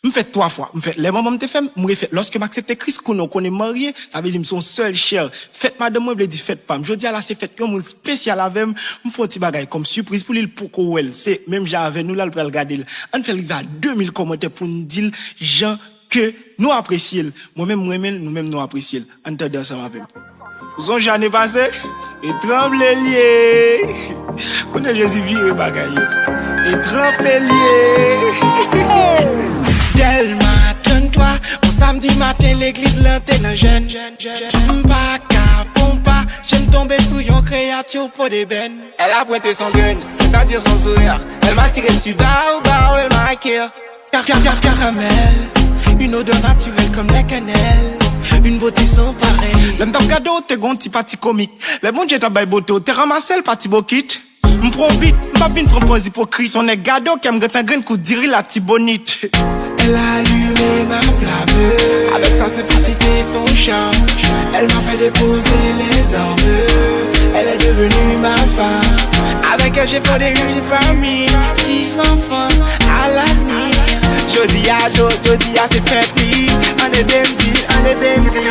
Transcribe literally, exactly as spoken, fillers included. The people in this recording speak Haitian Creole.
M fèt twa fwa. M fèt lè manman m te fè m, m refèt lòske m aksepte Kris, kounye a w konnen m marye, sa vle di m se yon sèl chè. Fèt madanm mwen vle di fèt pa m. Jodi a la se fèt yon moun espesyal avè m. M fè yon ti bagay kòm sipriz pou li, l poko wè l. Se menm jan avè nou la, l pral gade l. Ann fè l rive a de mil kòmantè pou n di l jan ke nou apresye l. Mwen menm, m renmen l, nou menm, nou apresye l. Ann tande ansanm avè m. Ou sonje ane pase? E tranble l ye. Konnen Jezi vire bagay yo. E tranble l ye. Dèlma trannntwa, yon samdi maten legliz lan te nan jèn. M pa ka fè yon pa, je m tonbe sou yon kreyati po debèn. Elle a pointé son graine, c'est-à-dire son sourire. Elle m'a tiré dessus, bow, bow, elle m'a accueilli. Car, car, car, caramel, une odeur naturelle comme la cannelle, une beauté sans pareil. Lè m t ap gade w, te gon ti pati komik. Lè Bondye t ap bay bote w, te ranmase l pa ti bokit. M pran w bit, m p ap vin pran pòz ipokrit. Son nèg gade w, kè m gentan grenn kou diri Latibonit. Elle a allumé ma flamme. Avec sa simplicité et son charme, elle m'a fait déposer les armes. Elle est devenue ma femme. Avec elle, j'ai fondé une famille. Six enfants à l'avenir. Jodi a, jo-, jodi a, se fèt li. Ann ede m di, ann ede m di.